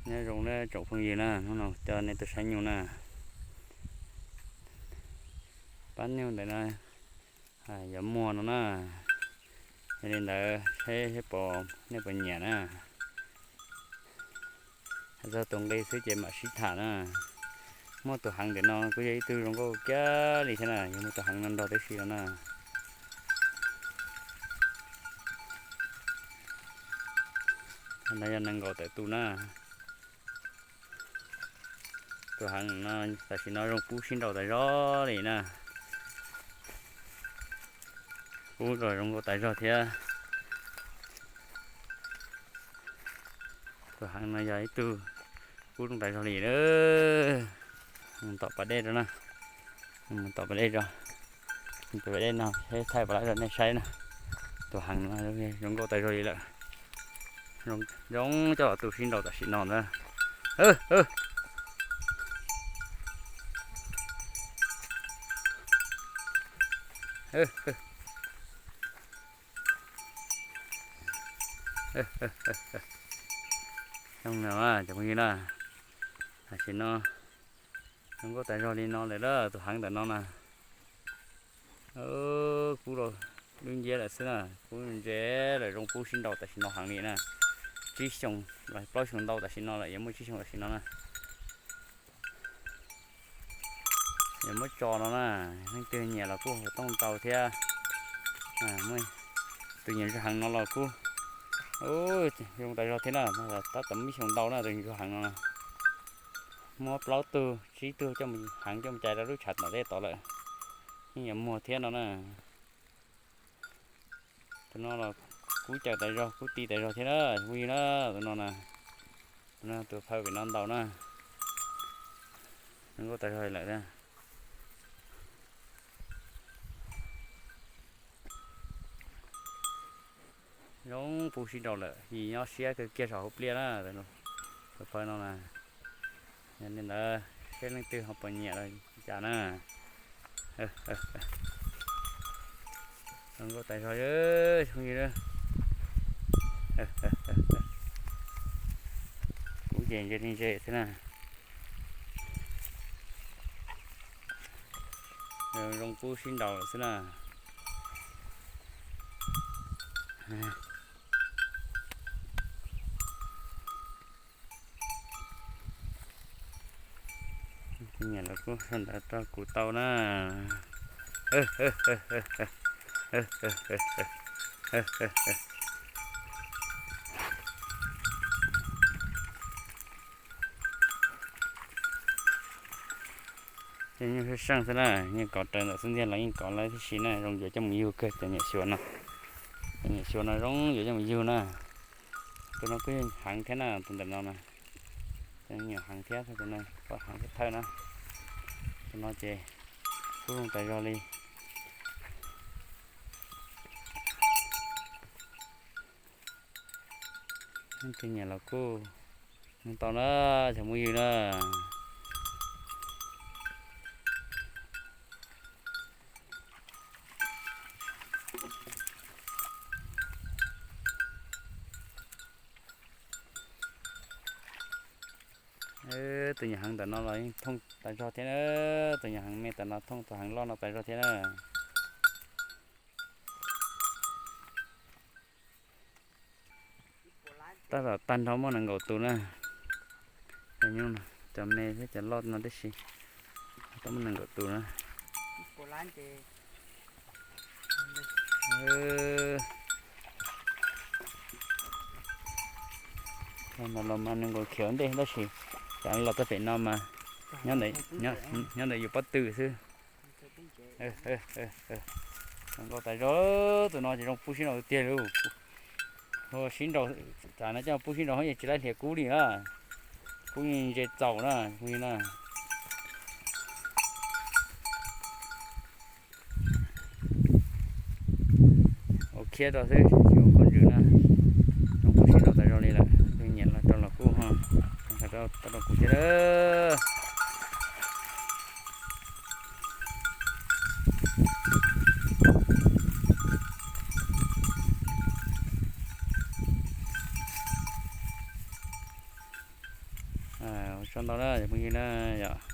Nyob zoo na tsoom phooj ywg na, hnub no coj nej tuaj saib nyuj na. Pab nyuj ntawm no yuav muag no na, yog li ntawd saib seb pom nej puas nyiam na. Hais txog tus nqi xwb ces mam sib tham na. Muaj tus heev ntawm no kuj yog ib tug zoo nkauj kiag li thiab na, yog muaj tus heev no nrog tib si no na. No yog nees nkaum tawm tus na. Tus heev no tam sim no zoo pub sib nraus tas zog li na. Pub los zoo nkauj tas zog thiab. Tus heev no yog ib tug pub zoo tas zog li lawm. Mus tom pas dej rau na. Mus tom pas dej rau. Mus tom pas dej no thiab thaij pas lab rau nej saib na. Tus heev no zoo nkauj tas zog li lawm. Zoo coj los tu sib nraus tam sim no ntag. Zoo no cov phooj ywg na, tam sim no zoo nkauj tas zog li no lawm, tus heev ntawm no na. Kub lub nciab lawm xwb na, kub ntse lawm, zoo pub sib nraus tam sim no heev li na. Tsib xyoos los plaub xyoos ntau tam sim no lawm, yuav muaj tsib xyoos tam sim no na. Yuav muab tso no na, leej twg nyiam los kuj hu tooj tau thiab. Tus nyiam ntsuag heev no los kuj zoo tas zog thiab na, tab tom muaj ib xyoos ntau na tus nyiam ntsuag heev no. Muab plaub tug tsib tug coj mus heev coj mus cais rau lub tshav tom dej tod lawm, yeej yuav muag thiab no na. Tus no los kub caws tas zog kub ti tas zog thiab na, phooj ywg na, tus no na. Tus no tus phaw pem no ntau na. Zoo nkauj tas zog lawm thiab. Zoo pub sib nraus lawm, yim nyob siab kawg kiag saum hauv pliaj na. Tus phaw no na, yog li ntawd seb leej twg ho puas nyiam los cas na. Zoo nkauj tas zog, phooj ywg. Kub ces ntse li ntse xwb na. Zoo pub sib nraus lawm xwb na. Nyiam los kuj sau ntawv rau kuv tau na. Ces nyuj seej seej xwb na, yeej kov raws ntawm xub ntiag los yeej kov lawv tib si na, zoo yuav coj mus yug kawg cov nyuam xyuas no. Cov nyuam xyuas no zoo yuav coj mus yug na. Tus no kuj yeej heev thiab na, tus ntawm no na. Cov nyuam heev thiab, tus no pom heev thiab thawj na. Tus no ces kuj zoo tas zog li. Leej twg nyiam los kuj hu tau na, cov phooj ywg na. Tus nyuam heev ntawm no los yeej thooj tas zog thiab na, tus nyuam heev me tas no thooj tus heev loj no tas zog thiab na. Tab tom tag nrho muaj nees nkaum tus na. Cov me thiab cov loj no tib si, tau muaj nees nkaum tus na. Los mas nees nkaum khiav ua ntej tab sis cov los txog pem no mas nyob ntawm yus pob tw xwb. Zoo nkauj tas zog, tus no ces zoo pub sib nraus tiag tiag li. Hu sib nraus, tsam no coj pub sib nraus yeej tsis laib hlias kub li na. Kub ntse txaus na, phooj ywg na. Ua khiab rau xwb, tsis ua khaub ntsws na. Zoo pub sib nraus tas zog li lawm, leej twg nyiam los rau los kuj ho rau kuv thiab. Ua tsaug ntau na cov phooj ywg na yom.